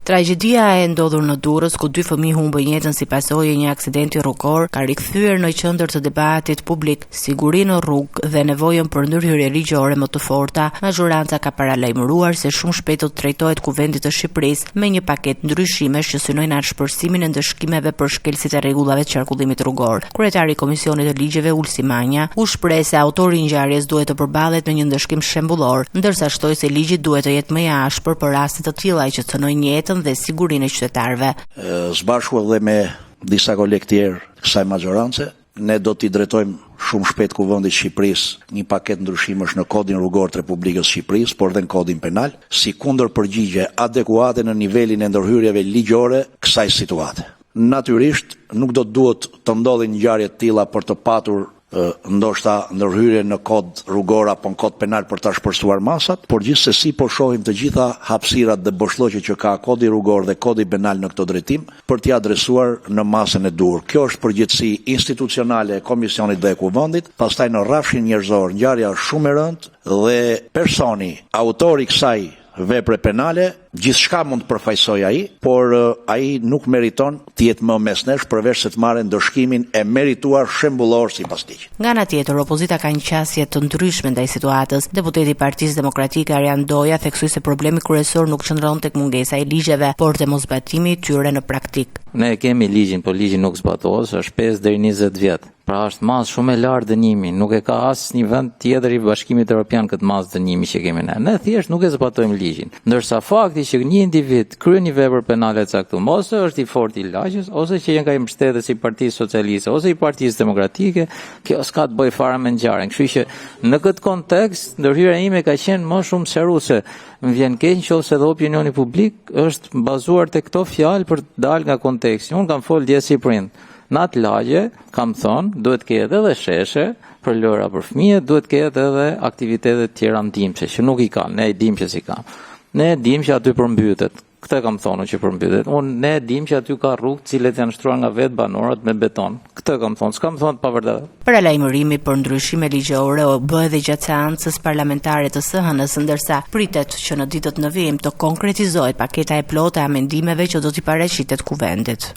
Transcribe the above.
Tragjedia e ndodhur në Durrës, ku dy fëmijë humbën jetën si pasojë e një aksidenti rrugor, ka rikthyer në qendër të debatit publik sigurinë në rrugë dhe nevojën për ndërhyrje ligjore më të forta. Mazhoranca ka paralajmëruar se shumë shpejt do t'i drejtohet Kuvendit të Shqipërisë me një paketë ndryshimesh që synojnë ashpërsimin e ndëshkimeve për shkelësit e rregullave të qarkullimit rrugor. Kryetari i Komisionit të Ligjeve, Ulsi Manja, u shpreh se autori i ngjarjes duhet të përballet me një ndëshkim shembullor, ndërsa shtoi se ligji duhet të jetë më i ashpër për raste të tilla që cënojnë jetën dhe sigurinë e qytetarëve. Së bashku edhe me disa kolegë tjerë të kësaj maxhorance, ne do t'i drejtojmë shumë shpejt Kuvendit të Shqipërisë një paketë ndryshimesh në Kodin Rrugor të Republikës së Shqipërisë, por dhe në Kodin Penal, si kundërpërgjigje adekuate në nivelin e ndërhyrjeve ligjore kësaj situate. Natyrisht, nuk do të duhet të ndodhin ngjarje të tilla për të patur ndoshta ndërhyrje në kod rrugor apo në kod penal për të ashpërsuar masat, por gjithsesi po shohim të gjitha hapësirat dhe boshllëqet që ka kodi rrugor dhe kodi penal në këtë drejtim për t'i adresuar në masën e duhur. Kjo është përgjegjësi institucionale e Komisionit dhe e Kuvendit, pastaj në rrafshin njerëzor ngjarja është shumë e rëndë dhe personi, autori i kësaj vepre penale, gjithçka mund të përfaqësojë ai, por ai nuk meriton të jetë më mes nesh përveç se të marrë ndëshkimin e merituar shembullor sipas ligjit. Nga ana tjetër, opozita ka një qasje të ndryshme ndaj situatës. Deputeti i Partisë Demokratike Arian Ndoja theksoi se problemi kryesor nuk qëndron tek mungesa e ligjeve, por te moszbatimi i tyre në praktikë. Ne e kemi ligjin, por ligji nuk zbatohet, është 5 deri 20 vjet. Pra është masë shumë e lartë dënimi, nuk e ka asnjë vend tjetër i Bashkimit Evropian këtë masë dënimi që kemi ne. Ne thjesht nuk e zbatojmë ligjin. Ndërsa fakti që një individ kryen një vepër penale të caktuar, ose është i fortë i lagjes, ose që qenka mbështetës i Partisë Socialiste ose i Partisë Demokratike, kjo s'ka të bëjë fare me ngjarjen. Kështu që në këtë kontekst ndërhyrja ime ka qenë më shumë sqaruese. Më vjen keq nëse edhe opinioni publik është bazuar te këto fjalë për të dalë nga konteksti. Unë kam fol dje si prind. Në atë lagje, kam thënë, duhet të ketë edhe sheshe për lojra për fëmijët, duhet të ketë edhe aktivitete të tjera ndihmëse që nuk i kanë, ne e dimë që s'i kanë. Ne e dimë që aty përmbytet. Këtë kam thonë që përmbytet. Unë ne e dimë që aty ka rrugë të cilat janë shtruar nga vetë banorët me beton. Këtë kam thonë, s'kam thonë të pavërtetë. Paralajmërimi për ndryshime ligjore u bë edhe gjatë seancës parlamentare të së hënës, ndërsa pritet që në ditët në vijim të konkretizohet paketa e plotë e amendimeve që do t'i paraqitet Kuvendit.